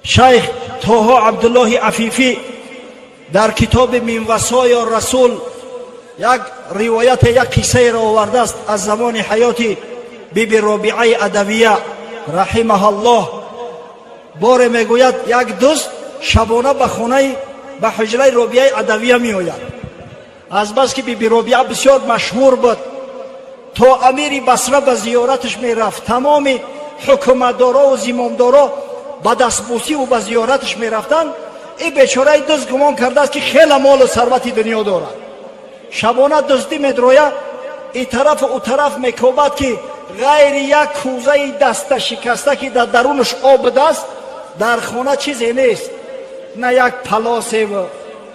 Шайх Тоҳо Абдуллоҳи Афифӣ дар китоби Мин васоя Расул як ривояте, як қиссаеро овардааст аз замони ҳаёти Биби Робиаи Адавия раҳимаҳаллоҳ. Боре, мегӯяд, як дузд шабона ба хонаи, ба ҳуҷраи Робиаи Адавия меояд. Азбаски Биби Робиа бисёр машҳур буд, то амири Басра ба зиёраташ мерафт, тамоми ҳукуматдорову зимомдоро ба дастбусиву ба зиёраташ мерафтанд. Ин бечораи дузд гумон кардааст, ки хеле молу сарвати дунё дорад. Шабона дуздӣ медроя, и тарафу ӯ тараф мекобад, ки ғайри як кӯзаи даста шикаста, ки дар дарунаш об будааст, дар хона чизе нест: на як палосеву,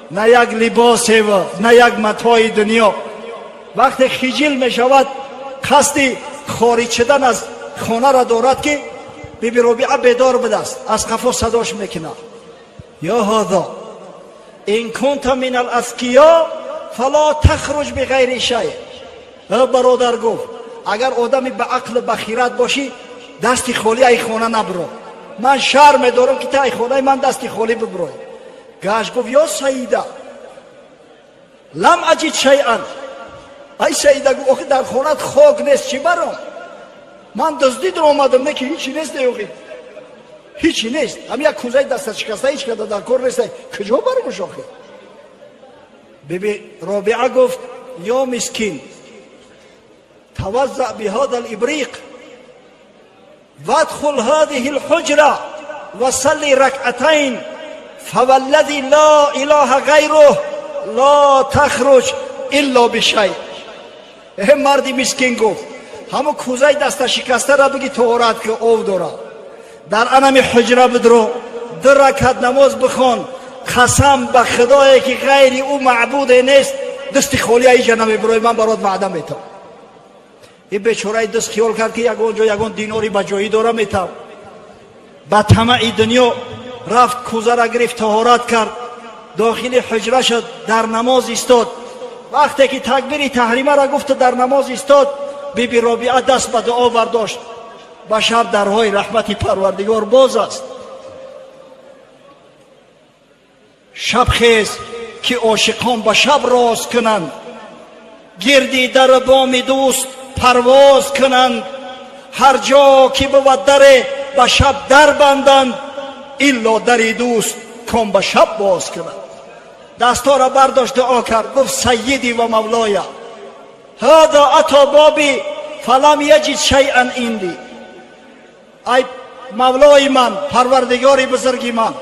на як либосеву, на як матои дунё. Вақте хиҷил мешавад, қасди хориҷ шудан аз хонаро дорад, ки Биби Робиа бедор будааст, аз қафо садош мекунад: «Ё ҳозо, ин кунта мин алазкиё, фало тахруҷ биғайри шай». Бародар, гуфт, агар одами ба ақлу ба хират бошӣ, дасти холӣ ай хона набуро. Ман шарм медорам, ки та ай хонаи ман дасти холӣ бибурой. Гашт, гуфт: «Ё саида, лам аҷид шайан». Ай саида, гуфт, охи дар хонат хок нест, чӣ баром? Ман дуздӣ омадам, не ки ҳичи нест, охи ҳичи нест, ҳам як кӯзаи дасташикаста, ҳеч када дар кор нест, куҷо бармуш охи? Биби Робиа гуфт: «Ё мискин, توضأ بهذا الإبريق وادخل هذه الحجرة وصلي ركعتين، فوالذي لا إله غيره لا تخرج إلا بشيء». Марди мискин, гуфт, ҳамо кӯзаи даста шикастара биги, тоҳорат ки ов дора, дар анами ҳуҷра бидро, ду ракат намоз бихон. Қасам ба Худое, ки ғайри ӯ маъбуде нест, дасти холӣ аиҷа намебирои, ман барот ваъда метам. Ин бечораи дузд хиёл кард, ки ягон ҷо ягон динори ба ҷоӣ дора метам. Ба тамаи дунё рафт, кӯзара гирифт, таҳорат кард, дохили ҳуҷра шуд, дар намоз истод. Вақте ки такбири таҳримаро гуфту дар намоз истод, Биби Робиа даст ба дуо бардошт. Ба шаб дарҳои раҳмати Парвардигор боз аст. Шабхез, ки ошиқон ба шаб роз кунанд, гирди дару боми дӯст парвоз кунанд. Ҳар ҷо ки бувад даре, ба шаб дар банданд, илло дари дӯст, кон ба шаб боз кунанд. Дастҳоро бардошт, дуо кард, гуфт: «Сайидӣ ва мавлоя, ҳада ато боби фалам яҷид шайан инди». Ай мавлои ман, Парвардигори бузурги ман,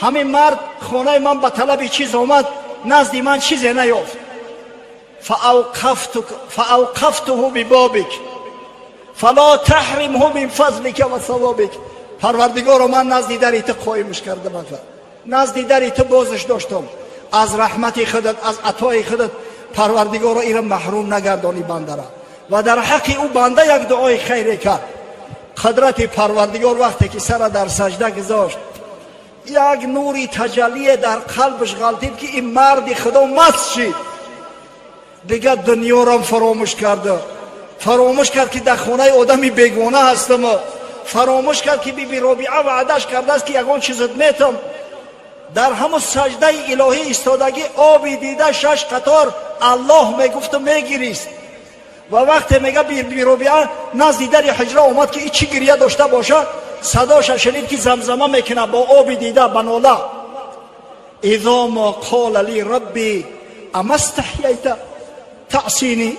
ҳамин мард хонаи ман ба талаби чиз омад, назди ман чизе наёфт. فأوقفته ببابك فلا تحرمه من فضلك وثوابك. Парвардигоро, ман назди дари ту қоимш кардам, назди дари ту бозш доштам. Аз раҳмати худат, аз атои худат, Парвардигоро, ира маҳрум нагардонӣ бандара. Ва дар ҳаққи ӯ банда як дуои хайре кард. Қудрати Парвардигор, вақте ки сара дар саҷда гузошт, як нури таҷаллие дар қалбаш ғалтид, ки ин марди Худо маст шид. Дигар дунёрам фаромӯш карда, фаромӯш кард, ки дар хонаи одами бегона ҳастам, фаромӯш кард, ки Биби Робиа ваъдаш кардааст, ки ягон чизат метам. Дар ҳамун саҷдаи илоҳӣ истодагӣ, оби дида шаш қатор Аллоҳ мегуфту мегирист. Ва вақте, мега, Биби Робиа назди дари ҳуҷра омад, ки и чӣ гирия дошта боша, садоша шунид, ки замзама мекунад бо оби дида, ба нола: «Изо мо қола ли рабби ама стаҳяйта таъсини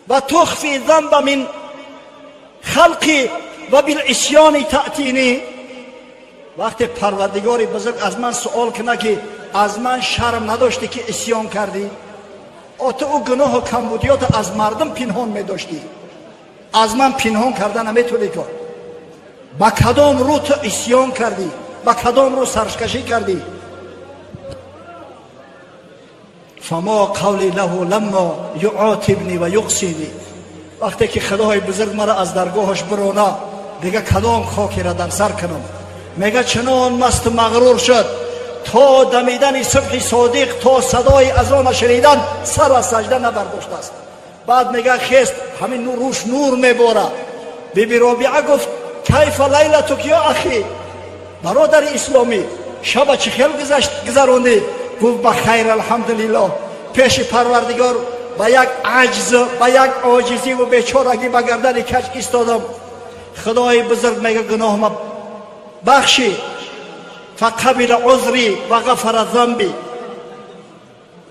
ва тухфи занба мин халқи ва билисёни таътини». Вақте Парвардигори бузург аз ман суол кунад, ки аз ман шарм надоштӣ, ки исён кардӣ, о ту ӯ гуноҳу камбудиёта аз мардум пинҳон медоштӣ, аз ман пинҳон карда наметавонӣ кор. Ба кадом рӯ ту исён кардӣ, ба кадом рӯ саркашӣ кардӣ? Фамо қавли лаҳу ламмо юотибни ва юқсини. Вақте ки Худои бузург мара аз даргоҳаш бирона, дига кадом хокера дар сар кунам? Мега, чунон масту мағрур шуд, то дамидани субҳи содиқ, то садои азона шунидан, сар аз саҷда набардоштааст. Баъд, мега, хест, ҳамин рӯш нур мебора. Биби Робиа гуфт: «Кайфа лайлатук, ё ахи?» Бародари исломӣ, шаба чӣ хел гузашт, гузарондӣ? Гуфт: ба хайр, алҳамдулиллоҳ. Пеши Парвардигор ба як аҷз, ба як оҷизиву бечорагӣ ба гардани каҷ истодам. Худои бузург мега гуноҳма бахши. فقبل عذري وغفر ذنبي.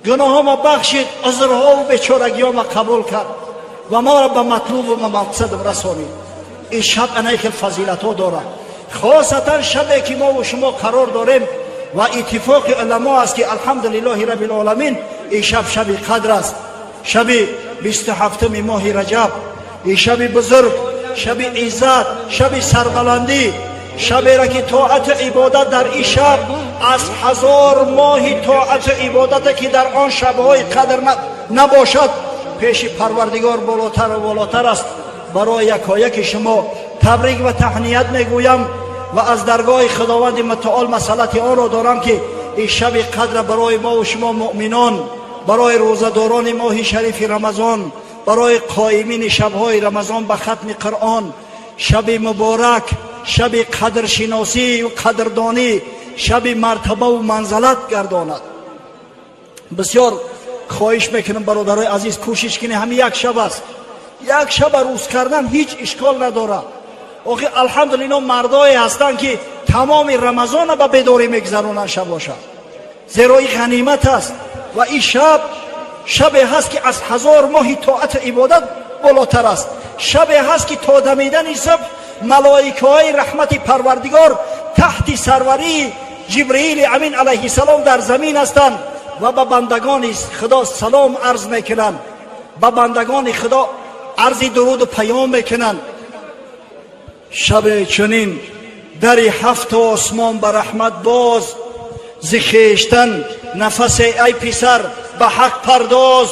Гуноҳома бахшид, узрҳову бечорагиёма қабул кард ва маро ба матлубу ба мақсадам расонид. Ин шаб анаи хел фазилатҳо дорад, хосатан шабе ки мову шумо қарор дорем. Ва иттифоқи уламо аст, ки алҳамдулиллоҳи раббил ин шаб шаби қадр аст, шаби 27-уми моҳи Раҷаб. Ин шаби бузург, шаби иззат, шаби сарбаландӣ, шаберо ки тоату ибодат дар ин шаб аз 1000 моҳи тоату ибодате, ки дар он шабҳои қадр набошад, пеши Парвардигор болотару болотар аст. Барои якояки шумо табрик ва таҳният мегӯям ва аз даргоҳи Худованди Мутаол масъалати онро дорам, ки ин шаби қадра барои мову шумо муъминон, барои рӯзадорони моҳи шарифи Рамазон, барои қоимини шабҳои Рамазон ба хатми Қуръон, шаби муборак, шаби қадршиносӣ, қадрдонӣ, шаби мартабаву манзалат гардонад. Бисёр хоҳиш мекунам, бародарои азиз, кӯшиш кунед. Ҳамин як шаб аст, як шаба рӯз кардан ҳеҷ ишкол надорад. Охи, алҳамдулилло, мардое ҳастанд, ки тамоми Рамазона ба бедорӣ мегузаронанд шабоша, зеро ин ғанимат аст ва ин шаб шабе ҳаст, ки аз 1000 моҳи тоату ибодат болотар аст. Шабе ҳаст, ки то дамидани субҳ малоикаҳои раҳмати Парвардигор таҳти сарварии Ҷибриили Амин алайҳиссалом дар замин ҳастанд ва ба бандагони Худо салом арз мекунанд, ба бандагони Худо арзи дуруду паём мекунанд. Шабе чунин дари ҳафту осмон ба раҳмат боз, зи хештан нафасе, ай писар, ба ҳақ пардоз.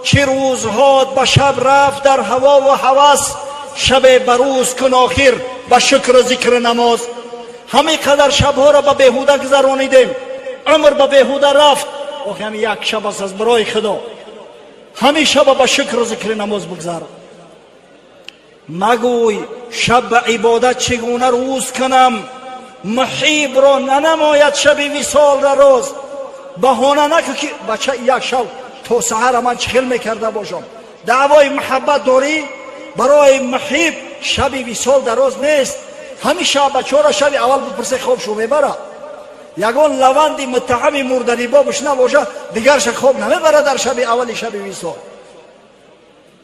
Чӣ рӯзҳот ба шаб рафт дар ҳавову ҳавас, шабе ба рӯз кун охир ба шукру зикру намоз. Ҳамин қадар шабҳоро ба беҳуда гузаронидем, умр ба беҳуда рафт. Охи, ҳамин як шаб аст, аз барои Худо ҳамин шаба ба шукру зикри намоз бигзар. Магӯй: шаб ба ибодат чӣ гуна рӯз кунам, муҳибро нанамояд шаби висол рӯз. Баҳона накун, ки бача, як шаб то саҳара ман чӣ хел мекарда бошам. Даъвои муҳаббат дорӣ, барои муҳиб шаби висол дароз нест. Ҳамин шаб бачаҳоро шаби аввал бипурсе, хобшо мебара. Ягон лаванди муттаҳами мурданибобаш набоша, дигарша хоб намебара дар шаби аввали шаби висол.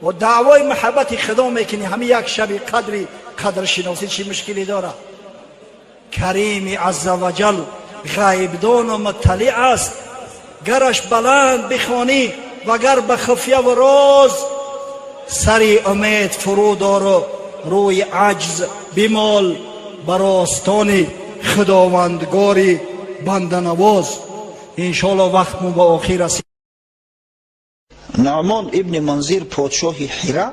Ва даъвои муҳаббати Худо мекунӣ, ҳамин як шаби қадри қадршиносӣ чӣ мушкилӣ дорад? Карими азза ваҷал ғайбдону мутталиъ аст, гараш баланд бихонӣ вагар ба хуфяву роз. Сари умед фурӯ дору рӯи аҷз бимол бар остони Худовандгори банданавоз. Иншоалло, вақтмон ба охир расид. Нуъмон ибни Мунзир, подшоҳи Ҳира,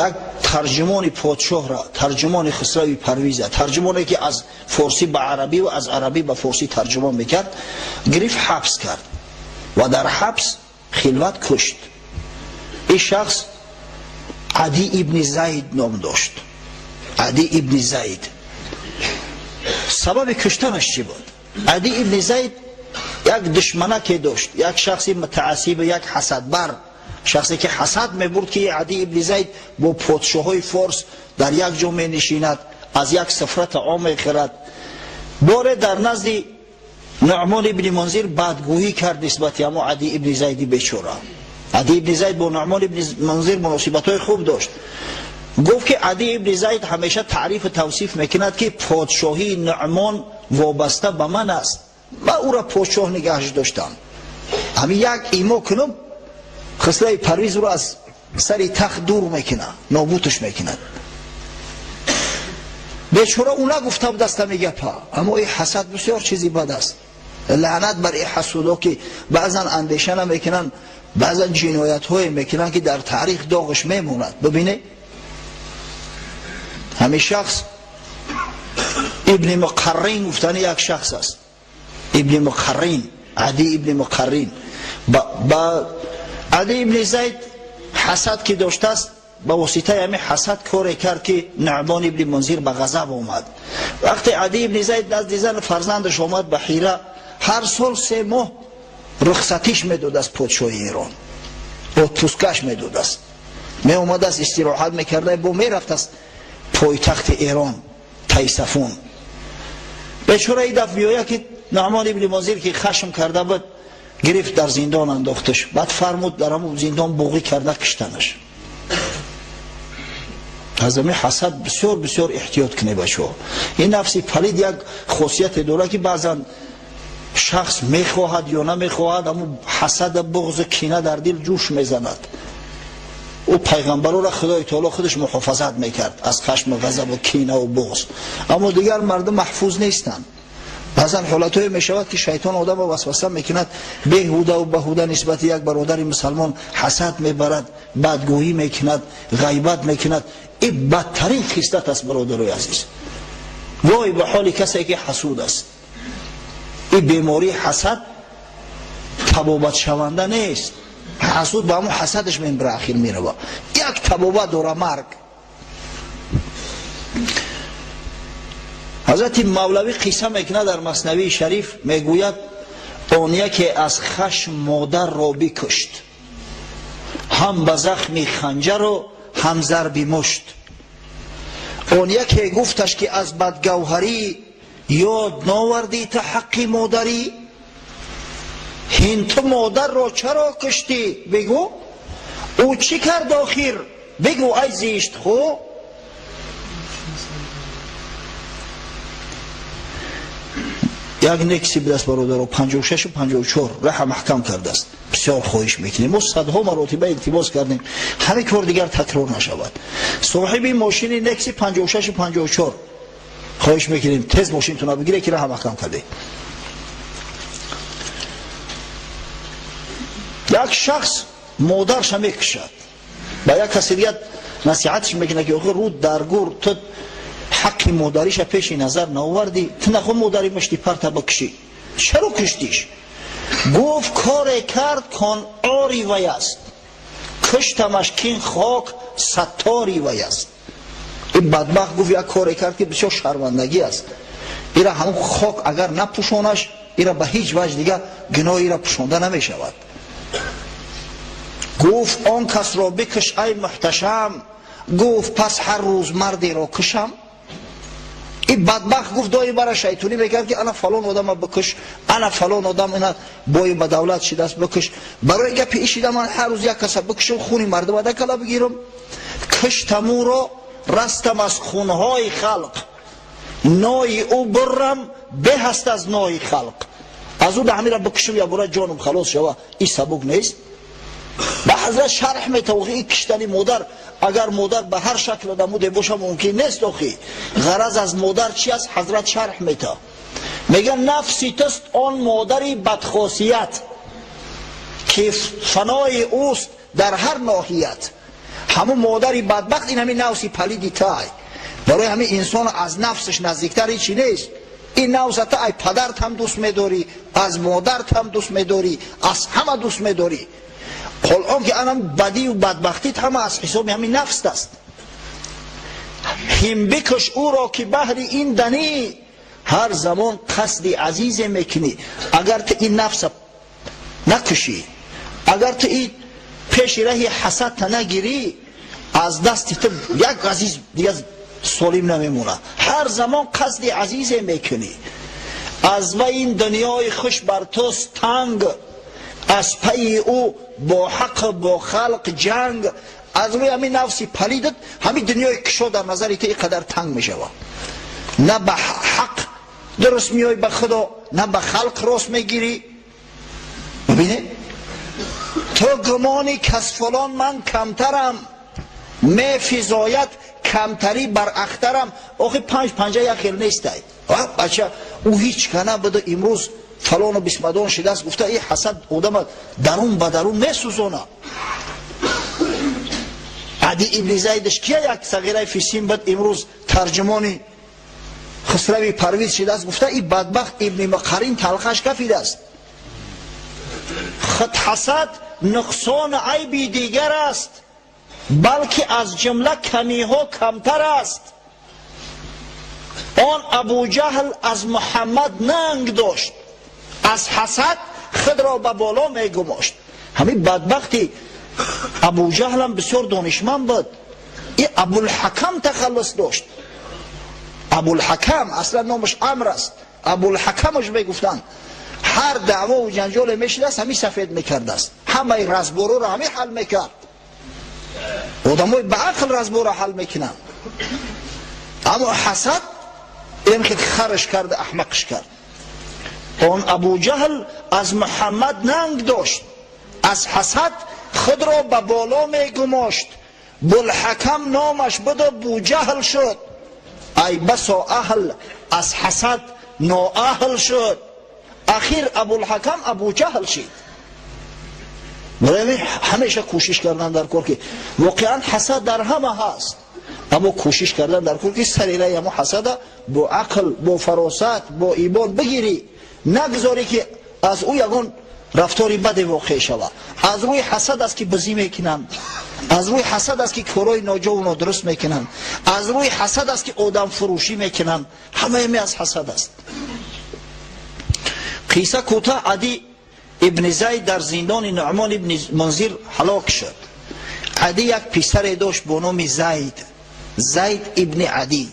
як тарҷумони подшоҳра, тарҷумони Хусрави Парвиза, тарҷумоне, ки аз форсӣ ба арабӣ ва аз арабӣ ба форсӣ тарҷумон мекард, гирифт, ҳабс кард ва дар ҳабс хилват кушт. Ин шахс Ади ибни Зайд ном дошт. Ади ибни Зайд. Сабаби куштанаш чӣ буд? Ади ибни Зайд як душманаке дошт, як шахси мутаассиб, як ҳасадбар, шахсе, ки ҳасад мебурд, ки Ади ибни Зайд бо подшоҳои форс дар як ҷо менишинад, аз як сифра таом мехӯрад. Боре дар назди Нуъмон ибни Мунзир бадгӯҳӣ кард нисбати ҳамо Ади ибни Зайди бечора. Ади ибни Зайд бо Нуъмон ибни Мунзир муносибатҳои хуб дошт. Гуфт, ки Ади ибни Зайд ҳамеша таърифу тавсиф мекунад, ки подшоҳии Нуъмон вобаста ба ман аст, ман ӯра подшоҳ нигаҳш доштам. Ҳамин як имо кунам, Хусрави Парвиз ӯро аз сари тахт дур мекунад, нобуташ мекунад. Бечора ӯ нагуфта будаст ҳами гапа, аммо ин ҳасад бисёр чизи бад аст. Лаънат бар ин ҳасудо, ки баъзан андеша намекунанд, баъзан ҷиноятҳое мекунанд, ки дар таърих доғаш мемонад. Бибине, ҳамин шахс Ибни Муқаррин гуфтани як шахс аст, Ибни Муқаррин, Ади ибни Муқаррин. Ба Ади ибни Зайд ҳасад ки доштааст. ба воситаи ҳамин ҳасад коре кард, ки Нуъмон ибни Мунзир ба ғазаб омад. Вақте Адӣ ибни Зайд назди зан фарзандаш омад ба Ҳира, ҳар сол 3 моҳ рухсатиш медод аз подшоҳи Эрон, отпускаш медодааст. Меомадааст, истироҳат мекарда, бо мерафтааст пойтахти Эрон Тайсафун. Бечора ин дафъ меояд, ки Нуъмон ибни Мунзир, ки хашм карда буд, гирифт, дар зиндон андохташ. Баъд фармуд дар ҳамон зиндон буғӣ карда киштанаш. Аз ҳамин ҳасад бисёр бисёр эҳтиёт кунед, бачаҳо. Ин нафси палид як хосияте дорад, ки баъзан шахс мехоҳад ё намехоҳад, ҳамун ҳасада, буғзу кина дар дил ҷӯш мезанад. Ӯ пайғамбарора Худои таоло худаш муҳофазат мекард аз хашму ғазабу кинаву буғз, аммо дигар мардум маҳфуз нестанд. Баъзан ҳолатҳое мешавад, ки шайтон одамро васваса мекунад, беҳудаву баҳуда нисбати як бародари мусалмон ҳасад мебарад, бадгӯӣ мекунад, ғайбат мекунад. Ин бадтарин хислат аст, бародарои азиз. Вой ба ҳоли касе, ки ҳасуд аст. Ин бемории ҳасад табобатшаванда нест. Ҳасуд ба ҳамон ҳасадаш мембира, ахир мерава. Як табобат дора: марг. Ҳазрати Мавлавӣ қисса мекунад дар Маснавии Шариф, мегӯяд: он яке аз хашм модарро бикушт, ҳам ба захми ханҷару ҳам зарби мушт. Он яке гуфташ, ки аз бадгавҳарӣ ёд новардӣ та ҳаққи модарӣ. Ҳин ту модарро чаро куштӣ, бигӯ? Ӯ чӣ кард охир, бигӯ, ай зиштхӯ? Як Некси будааст, бародаро, 56 54, раҳа маҳкам кардааст. Бисёр хоҳиш мекунем, мо садҳо маротиба илтимос кардем, ҳамин кор дигар такрор нашавад. Соҳиби мошини Некси 56 54, хоҳиш мекунем, тез мошинтона бигире, ки раҳа маҳкам карде. Як шахс модарша мекушад, ба як каси дигар насиҳатш мекунад, ки охир рӯ дар гур, ту ҳаққи модариша пеши назар наовардӣ, ту нахо модари мушти парта бикушӣ, чаро куштиш? Гуфт: коре кард, кон ори вай аст, куштамаш, кин хок саттори вай аст. Ин бадбахт гуфт: як коре кард, ки бисёр шармандагӣ аст, ира ҳамон хок агар напӯшонаш, ира ба ҳеҷ ваҷ дигар гуноҳи ира пӯшонда намешавад. Гуфт: он касро бикуш, ай муҳташам. Гуфт: пас ҳар рӯз мардеро кушам? Ин бадбахт гуфт: доим бара шайтонӣ мекард, ки ана фалон одама бикуш, ана фалон одам ина бои ба давлат шидааст, бикуш. Барои гапи ишида ман ҳар рӯз як каса бикушам, хуни мардума дакала бигирам. Куштамуро, растам аз хунҳои халқ, нои ӯ буррам беҳаст аз нои халқ. Аз ӯ ҳамира бикушам, ябора ҷонам халос шава. Ин сабук нест. Ба ҳазрат шарҳ метавохи ин киштани модар, агар модар ба ҳар шакл намуде боша, мумкин нест. Охи ғараз аз модар чи аст, ҳазрат шарҳ мета. Мега: нафси туст он модари бадхосият, ки фанои ӯст дар ҳар ноҳият. Ҳамун модари бадбахт ин ҳамин нафси палиди тай. Барои ҳамин инсон аз нафсаш наздиктар ҳечи нест. Ин нафса та ай падарт ҳам дӯст медорӣ, аз модарт ҳам дӯст медорӣ, аз ҳама дӯст медорӣ. Ҳол он ки анам бадию бадбахтит ҳама аз ҳисоби ҳамин нафст аст. Ҳим бикуш ӯро, ки баҳри ин данӣ ҳар замон қасди азизе мекунӣ. Агар ту ин нафса накушӣ, агар ту ин пеши раҳи ҳасадта нагирӣ, аз дасти ту як азиз дигар солим намемонад. Ҳар замон қасди азизе мекунӣ. Аз вай ин дунёи хуш бар туст танг, аз пайи ӯ бо ҳақ бо халқ ҷанг. Аз рӯи ҳамин нафси палидат ҳамин дунёи кишо дар назари ту ин қадар танг мешавад. На ба ҳақ дуруст меоӣ ба Худо, на ба халқ рост мегирӣ. Бибинед, ту гумони кас фалон ман камтарам, мефизояд камтарӣ бар ахтарам. Охи панҷ панҷа як хел нестай, бача. Ӯ ҳеҷ ка набуда, имрӯз фалону бисмадон шидааст гуфта, ин ҳасад одама дарун ба дарун месӯзона. Ади ибни Зайдаш кия як сағираи фисин буд, имрӯз тарҷумони Хусрави Парвиз шидааст гуфта, ин бадбахт ибни Мақарин талхаш кафидааст. Худ ҳасад нуқсону айби дигар аст. Балки аз ҷумла камиҳо камтар аст. Он Абуҷаҳл аз Муҳаммад нанг дошт, аз ҳасад худро ба боло мегумошт. Ҳамин бадбахти Абуҷаҳлам бисёр донишманд буд. И Абулҳакам тахаллус дошт. Абулҳакам аслан номаш Амр аст, Абулҳакамаш мегуфтанд. Ҳар даъвову ҷанҷоле мешидааст, ҳамин сафед мекардааст, ҳамаи разбороро ҳамин ҳал мекард. Одамои ба ақл разборо ҳал мекунанд, аммо ҳасад ин хел хараш карда, аҳмақш кард. Он Абуҷаҳл аз Муҳаммад нанг дошт, аз ҳасад худро ба боло мегумошт. Булҳакам номаш буду Буҷаҳл шуд. Ай басо аҳл аз ҳасад ноаҳл шуд. Ахир Абулҳакам Абуҷаҳл шид. Барои ҳамеша кӯшиш кардан дар кор, ки воқеан ҳасад дар ҳама ҳаст, аммо кӯшиш кардан дар кор, ки сари раи ҳамо ҳасада бо ақл, бо фаросат, бо имон бигирӣ, нагзорӣ, ки аз ӯ ягон рафтори баде воқеъ шавад. Аз рӯи ҳасад аст, ки бизӣ мекунанд, аз рӯи ҳасад аст, ки корҳои ноҷову нодуруст мекунанд, аз рӯи ҳасад аст, ки одамфурӯшӣ мекунанд. Ҳамаи аз ҳасад аст. Қисса кӯтоҳ: Адӣ ибни Зайд дар зиндони Нуъмон ибни Мунзир ҳалок шуд. Адӣ як писаре дошт бо номи Зайд, Зайд ибни Адӣ.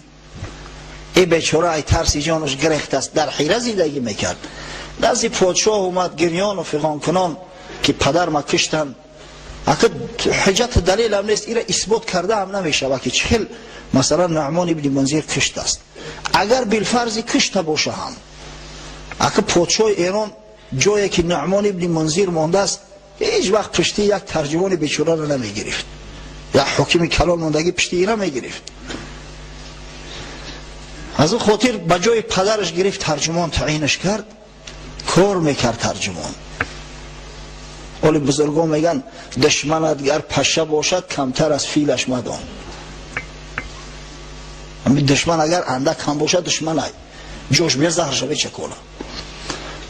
Э бечора ай тарси ҷонаш гирехтааст, дар ҳира зиндагӣ мекард. Назди подшоҳ омад гирёну фиғонкунон, ки падарма киштанд. Ака, ҳуҷҷату далелам нест, ира исбот карда ҳам намешавад, ки чӣ хел масалан Нуъмон ибни Мунзир киштааст. Агар билфарзи кишта боша ҳам, ака, подшоҳи Эрон, ҷое ки Нуъмон ибни Мунзир мондааст, ҳеҷ вақт пушти як тарҷумони бечораро намегирифт. Як ҳокими калон мондагӣ, пушти ира мегирифт. Аз он хотир ба ҷои падараш гирифт, тарҷумон таъинаш кард, кор мекард тарҷумон. Оли бузургон мегӯянд: душманат гар паша бошад, камтар аз филаш мадон. Душман агар андак ҳам бошад, душманай ҷош бия, заҳрша мечакона.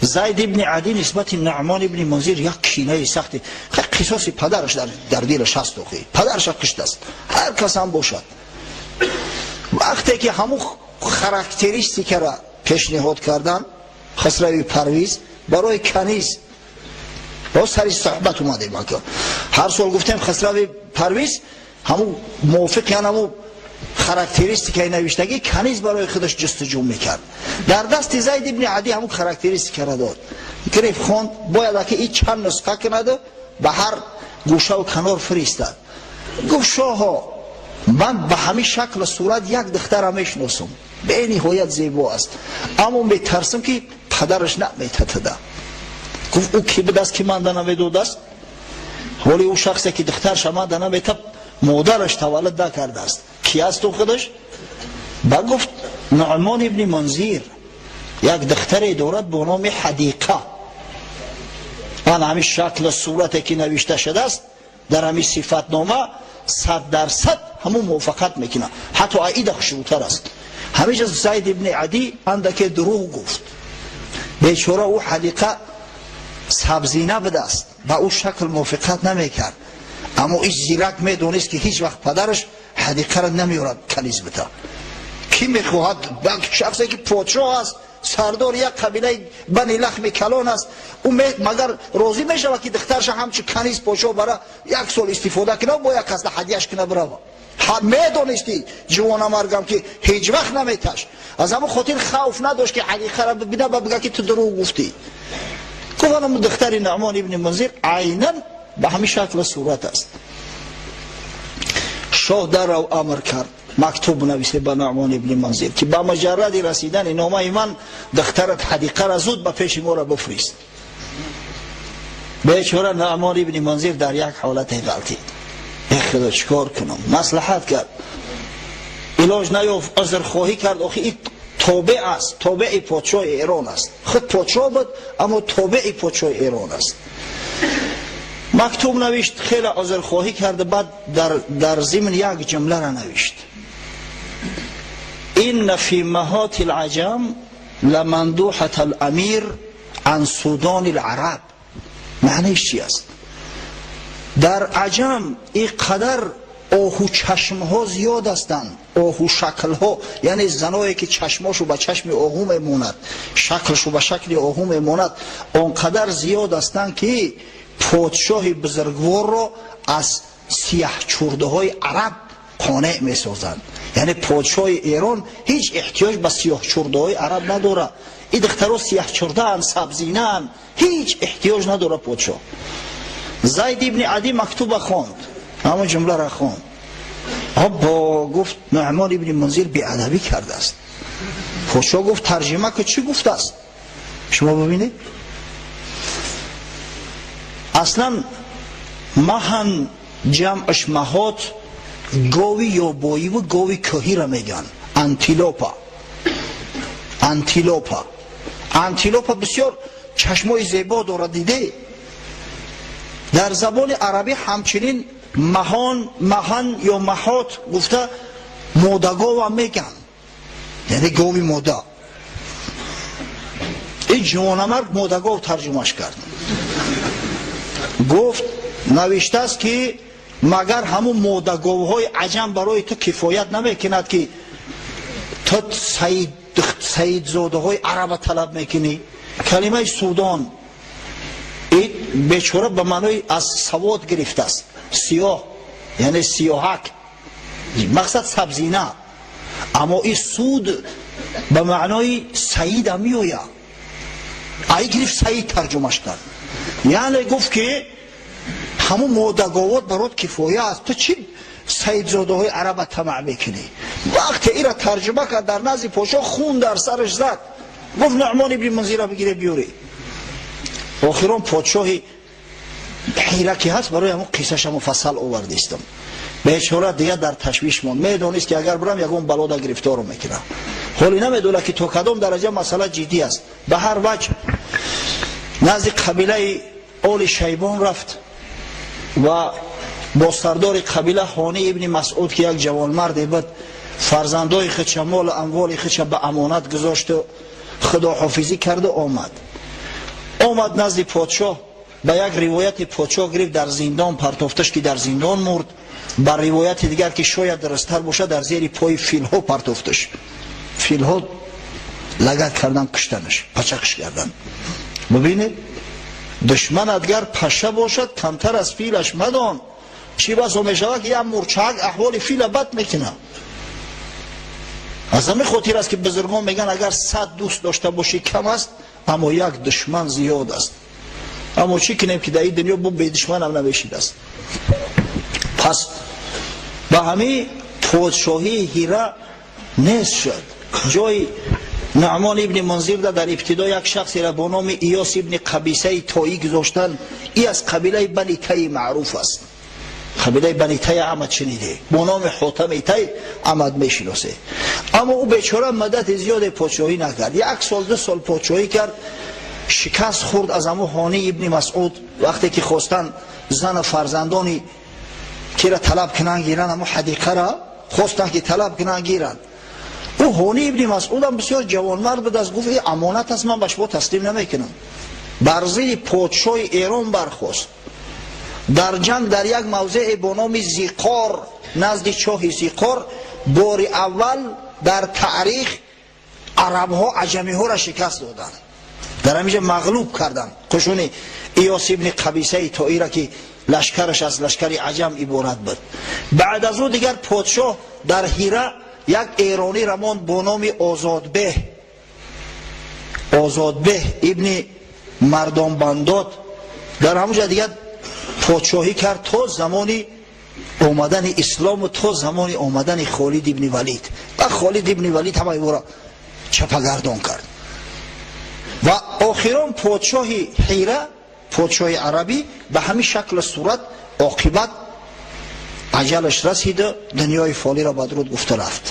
Зайд ибни Адӣ нисбати Нуъмон ибни Мунзир як кинаи сахти, қисоси падараш дар дилаш ҳаст. Охи, падараша киштааст, ҳар кас ҳам бошад. Вақте ки ҳамун характеристикара пешниҳод кардан, Хасрави Парвиз барои каниз, бо сари суҳбат омадем. Ҳар сол гуфтем, Хасрави Парвиз ҳамун мувофиқи ҳамун характеристикаи навиштагӣ каниз барои худаш ҷустуҷӯ мекард. Дар дасти Зайд ибни Адӣ ҳамун характеристикара дод. Гирифт, хонд. Бояд аки и чанд нусха кунаду ба ҳар гӯшаву канор фиристад. Гуфт: «Шоҳо, ман ба ҳамин шаклу сурат як духтара мешиносам, бениҳоят зебо аст, аммо метарсам, ки падараш наметатада». Гуфт: «Ӯ кӣ будааст, ки манда намедодааст? Ҳоли ӯ шахсе, ки духтарша манда намета, модараш таваллуд накардааст. Ки аст ӯ худаш?» Ба гуфт: «Нуъмон ибни Мунзир як духтаре дорад бо номи Ҳадиқа. Ан ҳамин шаклу сурате, ки навишта шудааст дар ҳамин сифатнома, 100% ҳамун мувофиқат мекунад, ҳатто аида хушрӯтар аст». Ҳамеша Зайд ибни Адӣ андаке дурӯғ гуфт. Бечора, ӯ Ҳадиқа сабзина будааст, ба ӯ шакл мувофиқат намекард, аммо иш зирак медонист, ки ҳеҷ вақт падараш Ҳадиқаро намеёрад каниз бита. Кӣ мехоҳад шахсе, ки подшоҳ аст, сардори як қабилаи Бани Лахми калон аст, ӯ магар розӣ мешавад, ки духтарша ҳамчун каниз подшоҳ бара, як сол истифода кунад, бо як касда ҳадияш куна бирава? Медонисти ҷувонамаргам, ки ҳеҷ вақт наметаш. Аз ҳамон хотир хавф надошт, ки Ҳадиқара бибина ба бига, ки ту дурӯғ гуфтӣ. Гуфтам: духтари Нуъмон ибни Мунзир айнан ба ҳамин шаклу сурат аст. Шоҳ даррав амр кард: мактуб нависе ба Нуъмон ибни Мунзир, ки ба муҷарради расидани номаи ман духтарат Ҳадиқара зуд ба пеши моро бифрист. Бечора Нуъмон ибни Мунзир дар як ҳолате ғалтид: э худо, чӣ кор кунам? Маслиҳат кард, илоҷ наёфт, узрхоҳӣ кард. Охи, и тобеъ аст, тобеи подшоҳи Эрон аст. Худ подшоҳ буд, аммо тобеи подшоҳи Эрон аст. Мактуб навишт, хеле узрхоҳӣ кард, баъд дар зимн як ҷумларо навишт: «Инна фи маҳоти лаҷам ламандуҳата аламир ан судони лараб». Маънаиш чи аст? Дар аҷам ин қадар Оҳу чашмҳо зиёд ҳастанд, оҳу шаклҳо, яъне заное ки чашмошу ба чашми оҳу мемонад, шаклшу ба шакли оҳу мемонад, он қадар зиёд ҳастанд, ки подшоҳи бузургворро аз сияҳчурдаҳои араб қонеъ месозанд. Яъне подшоҳи Эрон ҳеҷ эҳтиёҷ ба сиёҳчурдаҳои араб надорад. И духтаро сияҳчурдаанд, сабзинаанд, ҳеҷ эҳтиёҷ надорад подшоҳ. Зайд ибни Адӣ мактуба хонд, ҳамон ҷумларо хонд. Бо гуфт: «Нуъмон ибни Мунзир беадабӣ кардааст». Подшоҳ гуфт: «Тарҷима ки чӣ гуфтааст?» Шумо бибинед, аслан маҳан, ҷамъаш маҳот, гови ёбоиву гови кӯҳиро мегӯянд, антилопа. Антилопа бисёр чашмои зебо дорад, диде. Дар забони арабӣ ҳамчунин маҳон, маҳан ё маҳот гуфта модагова мегӯянд, яъне гови мода. Ин ҷавонамард модагов тарҷумаш кард. Гуфт: «Навиштааст, ки магар ҳамун модаговҳои аҷам барои ту кифоят намекунад, ки ту саидзодаҳои араба талаб мекунӣ?» Калимаи судон бечора ба маънои аз савод гирифтааст, сиёҳ, яъне сиёҳак, мақсад сабзина. Аммо и суд ба маънои саида меояд, ай гирифт, саид тарҷумаш кард. Яъне гуфт, ки ҳамун модаговот барот кифоя аст, ту чӣ саидзодаҳои араба тамаъ мекунӣ? Вақте ира тарҷума кард, дар назди подшоҳ хун дар сараш зад. Гуфт: «Нуъмон ибни Мунзира бигире, биёре». Охирон подшоҳи Ҳира ки ҳаст, барои ҳамун қиссаша муфассал овардистам. Бечора дигар дар ташвиш монд. Медонист, ки агар бурам, ягон балода гирифторо мекунам. Ҳоли намедонад, ки то кадом дараҷа масъала ҷиддӣ аст. Ба ҳар ваҷ назди қабилаи Оли Шайбон рафт ва бо сардори қабила Ҳони ибни Масъуд, ки як ҷавонмарде буд, фарзандои худша, молу амволи худша ба амонат гузошту худоҳофизӣ карду омад назди подшоҳ. Ба як ривояти подшоҳ гирифт, дар зиндон партофташ, ки дар зиндон мурд. Ба ривояти дигар, ки шояд дурусттар бошад, дар зери пои филҳо партофташ, филҳо лагат кардан, куштанаш, пачақш кардан. Бибинед, душманат гар паша бошад, камтар аз филаш мадон. Чӣ басо мешавад, ки як мурчак аҳволи фила бад мекунад. Аз ҳамин хотир аст, ки бузургон мегӯянд: агар 100 дӯст дошта бошӣ, кам аст, аммо як душман зиёд аст. Аммо чӣ кунем, ки дар ин дунё бу бедушманам намешидааст. Пас ба ҳамин подшоҳии Ҳира нест шуд. Ҷои Нуъмон ибни Мунзирда дар ибтидо як шахсеро бо номи Иёс ибни Қабисаи Тоӣ гузоштанд. И аз қабилаи Бани Тай маъруф аст. Қабилаи Бани Тай амад шуниде, бо номи Ҳотами Тай амад мешиносе. Аммо ӯ бечора муддати зиёде подшоҳӣ накард, як сол, 2 сол подшоҳӣ кард, шикаст хӯрд аз ҳамун Ҳони ибни Масъуд. Вақте ки хостанд зану фарзандони кира талаб кунанд, гиранд, ҳамун ҳадиқара хостанд, ки талаб кунанд, гиранд, ӯ Ҳони ибни Масъудам бисёр ҷавонмард буд аст. Гуфт: «И амонат аст, ман ба шумо таслим намекунам». Бар зидди подшоҳи Эрон бархост дар ҷанг, дар як мавзеъе бо номи Зиқор, назди чоҳи Зиқор, бори аввал дар таърих арабҳо аҷамиҳоро шикаст доданд. Дар ҳаминҷа мағлуб карданд қушуни Иёс ибни Қабисаи Тоира, ки лашкараш аз лашкари аҷам иборат буд. Баъд аз ӯ дигар подшоҳ дар Ҳира як эронӣ рамонд бо номи Озодбеҳ, Озодбеҳ ибни Мардонбандод. Дар ҳамонҷа дигар подшоҳӣ кард то замони омадани ислому то замони омадани Холид ибни Валид. Ва Холид ибни Валид ҳамаи ӯро чапагардон кард. Ва охирон подшоҳи Ҳира, подшоҳи арабӣ, ба ҳамин шаклу сурат оқибат аҷалаш расиду дунёи фолиро бадруд гуфта рафт.